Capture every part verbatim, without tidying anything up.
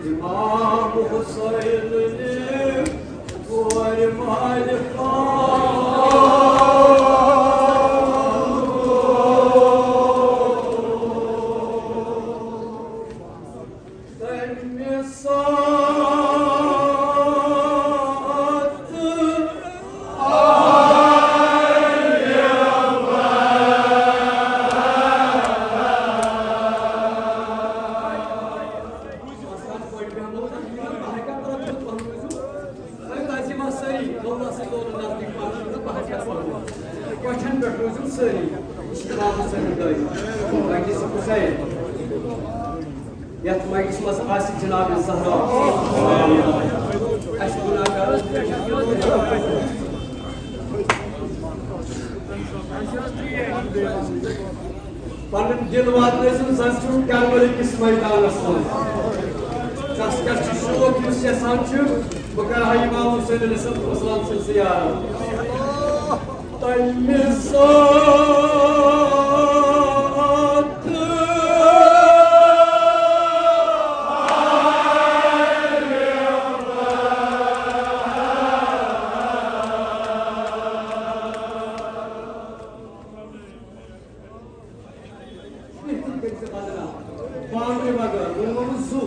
امام حسین نے کورِ مالہِ تمہِ ساتہٕ۔ تۄہہِ تَتہِ یِم آسہِ سٲری، مولا سۭتۍ لولہٕ نزدیٖک پَہَن چھُ، بہٕ ہَتھ کیٛاہ وَنہٕ؟ کۄٹھٮ۪ن پٮ۪ٹھ روٗزِو سٲری۔ یہِ چھِ جِناب حسین دٲری۔ مجلس حسین۔ یَتھ مجلس منٛز آسہِ جِناب زہرا۔ اَسہِ گُناہ گار۔ پنُن دِل واتنٲوِو، زن چھُو کربلہٕ کِس مٲدانس منٛز۔ کس کس چھُ شوق، یُس یژھان چھُ، بہٕ کرٕ ہا امام حسین علیہ السلام سٕنٛز زیارت۔ تمہِ ساتہٕ۔ پانہٕ ؤنۍ مگر ووٚنمو نہٕ زُو۔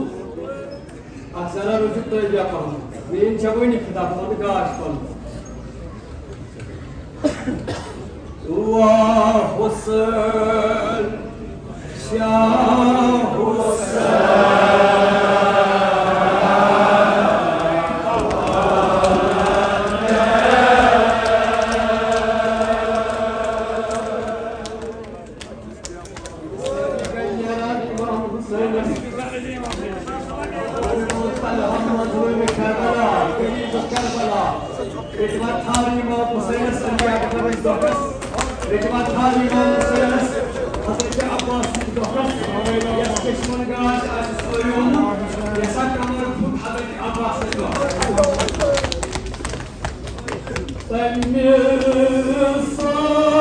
اکھ ذرا روٗزِو تٲبیا پہم۔ میٲنۍ جوٲنی خطاب پنُن گاش پنُن۔ واہ حسین، شاہ حسین۔ تمہِ ساتہٕ۔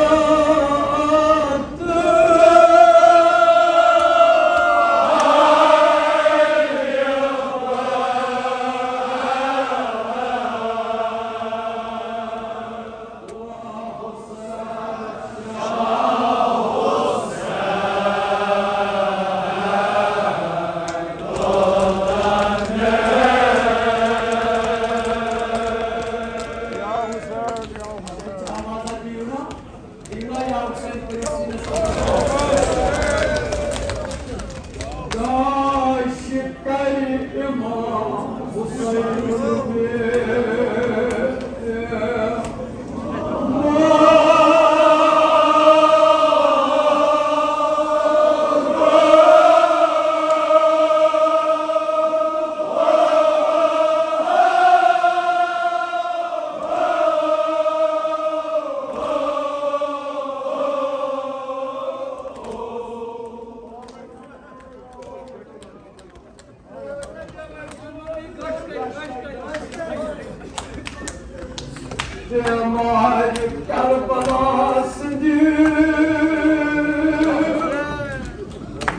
بیمارِ کربلا سٕنٛدِ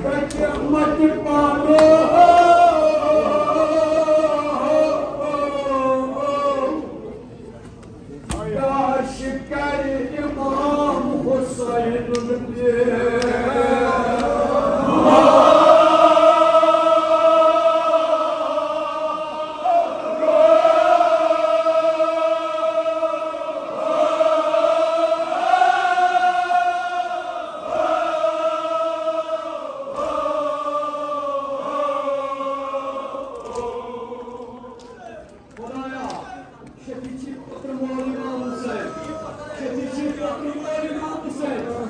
حکمتِ پانو۔ کاش کرِ امام حسین۔ خدایا، شفیع چھ پتر مول امام حسین۔ شفیع چھ پتر مول امام حسین۔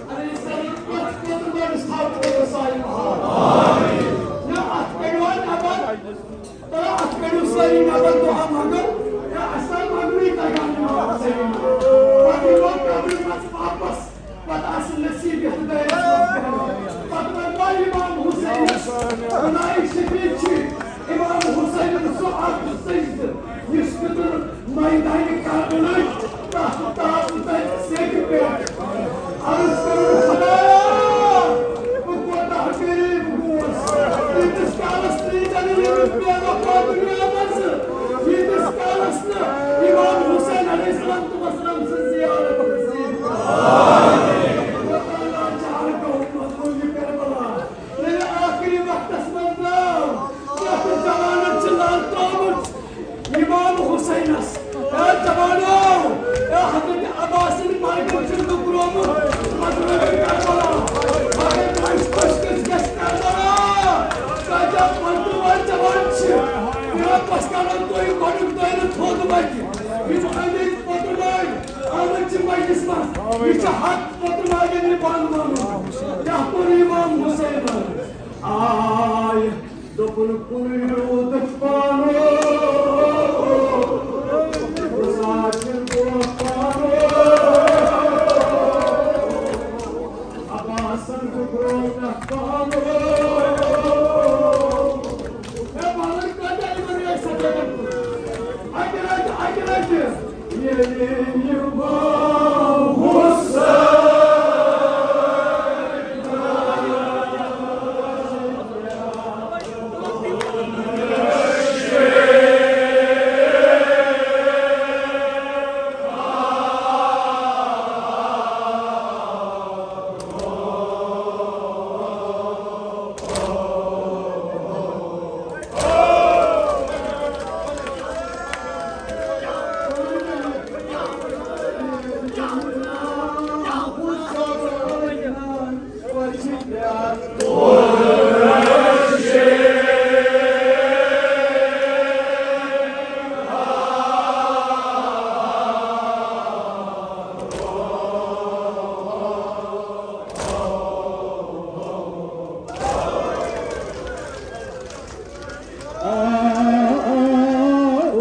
علیہ السلام اتھ پتر مولس تھاو پتر سایہِ محال۔ یا اتھ کڑیو نبر، ترا اتھ کڑیو سٲری نبر دعا منگو۔ یا اسلام منگوی تگان امام حسین۔ پتہٕ یِمو قبرِ منٛز واپس۔ پتہٕ آسہِ نصیب یتھ دٲیرس منٛز بیہُن۔ پتہٕ وۄنۍ گوٚو امام حسینس بناوِ شفیع چھ امام حسینن سُہ اکھ سجدٕ، یُس پیوٚتُن میدانِ کربلٕچ تتھ تازٕ تتہِ سیٚکہِ پٮ۪ٹھ۔ عرض کرُن، خدایا، بہٕ کوتاہ غریب گوس، ییٖتِس کالس نہٕ ییٚتٮ۪ن یہِ پتہٕ وۄنۍ چٮ۪وان چھِ، یہِ پَتہٕ کَرو تُہۍ گۄڈٕنیُک دٲیرٕ تھوٚد وَتہِ۔ یِم أنٛدۍ أنٛدۍ پتہٕ وۄنۍ آمٕتۍ چھِ مجلس منٛز، یہِ چھُ حق پتہٕ وۄنۍ یہِ پانہٕ وَنُن۔ کیٛاہ کوٚر اِمام حُسینَن؟ آے دوٚپُن، کُنُے روٗدُکھ پانو، مسافر گوٚو پانو، عباسن گوٚو برونٛہہ پانو۔ ہے، بہٕ ہسا کَتہِ یِمن ریٹ سفیدن کُن؟ اَکہِ لٹہِ، اَکہِ لٹہِ ییٚلہِ یِمام حسین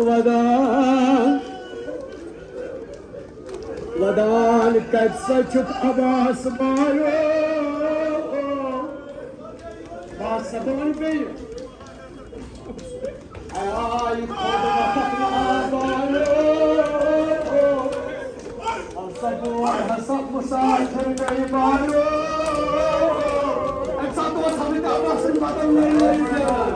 ودان، ودان کتہِ سا چھُکھ عباس بایو؟ بہٕ ہسا بہٕ وَنہٕ بیٚیہِ۔ اے آے خۄد وقت آبایو، ہسا بور ہسا مسافر گٔے بایو۔ اَمہِ ساتہٕ اوس حضرت عباس سُنٛد بدن لٔرۍ لٔرۍ پھیران۔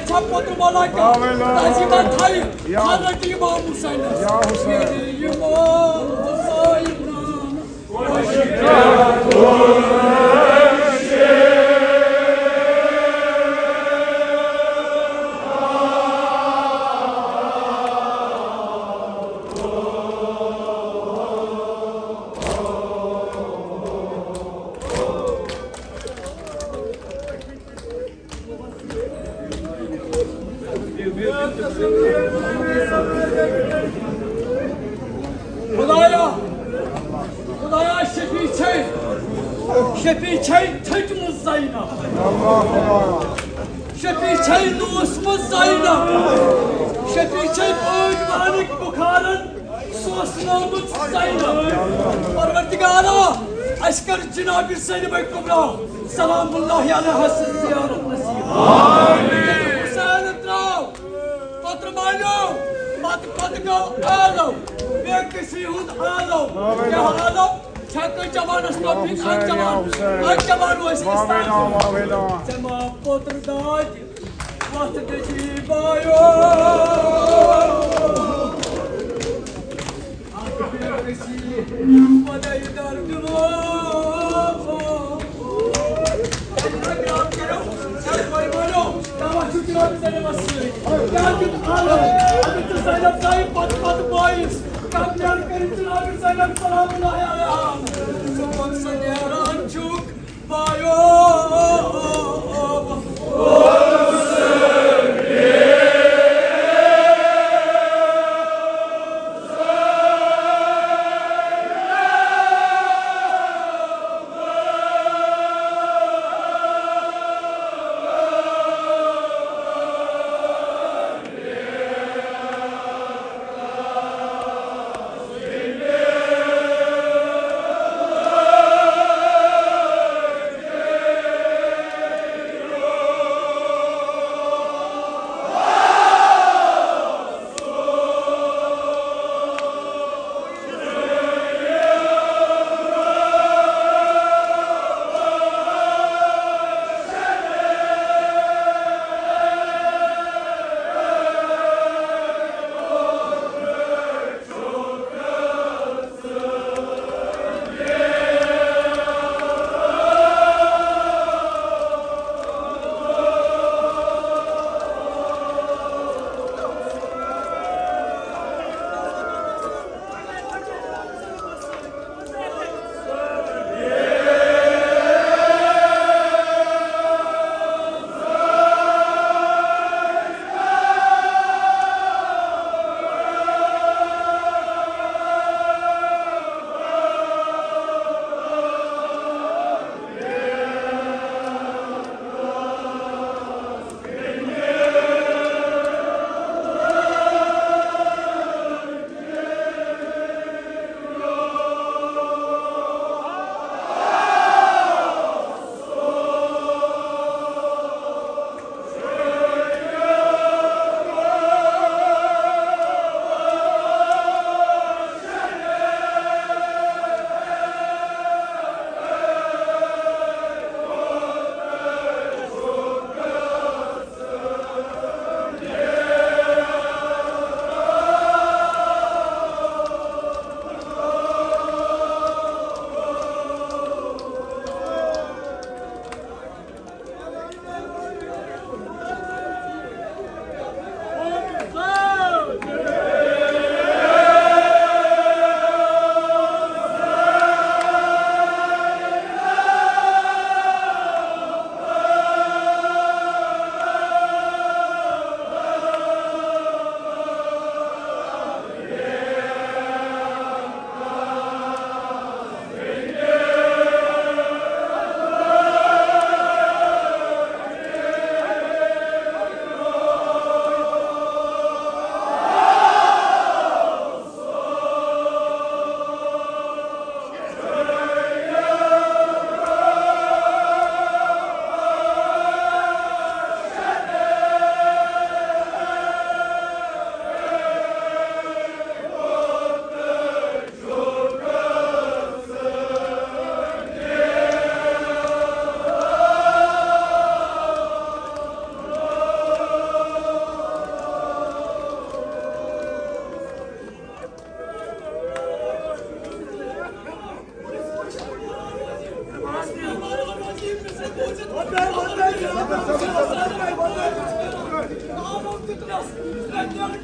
چھا پوتُر ملائکہ؟ آمین۔ تعظیمہ تھایہِ یا حضرت امام حسینس۔ یا حسین۔ امام حسین۔ خدایا، خدایا، شفیع چھے، شفیع چھے تھٔچمٕژ زینب۔ شفیع چھے نوٗسمٕژ زینب۔ شفیع چھے پٲنۍ پانٕکۍ بُخارن سوسنٲومٕژ زینب۔ پروردگارا، اَسہِ کر جناب زینب کبریٰ سلام اللہ علیہا سٕنٛز زیارت نصیب۔ حسین ترٛاو، پتہٕ مٲنِو، پتہٕ، پتہٕ گوٚو عالم، بے کسی ہُنٛد عالم۔ کیٛاہ عالم؟ چھا کٲنٛسہِ جوانس توفیق؟ اکھ جوان، اکھ جوان روزِ اِسلام۔ ژےٚ ما پوٚتُر دادِ وَتھ نجیٖب آیو۔ اکھ بے کسی وَدَے دَر دِلو۔ اے جناب، کٔرِو، اے بٲے بٲیو، دعوت چھُ جناب زینبَس سۭتۍ۔ کیٛاہ دیُت عالم؟ اَتھ چھُ زینب صاحب پتہٕ پتہٕ بٲیِس۔ کمپیئر کٔرِتھ جناب زینب سلام اللہ علیہا۔ ژٕ وَن سا نیران چھُکھ بایو۔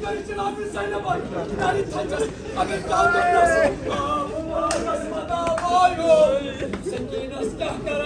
جناب زینب، ناری تھچس اگر کانٛہہ دوٚپنس، آ، آ، آ، آ، آ، آ، سکینس کیٛاہ کرے؟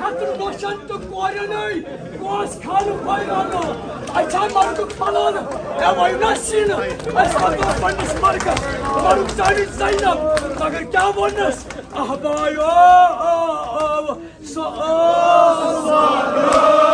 ہیٚتھ نوٚشن تہٕ کورٮ۪ن ہے گوس خانہٕ ویرانہٕ۔ اَسہِ ہا مَرگُک پلان، مےٚ وَنہِ نا سیٖنہٕ، اَسہِ واتو پنٛنِس مرگس۔ مَرُک زانہِ زینب، مگر کیٛاہ ووٚنُس؟ اہبایو، آ، آ، سُہ ٲس۔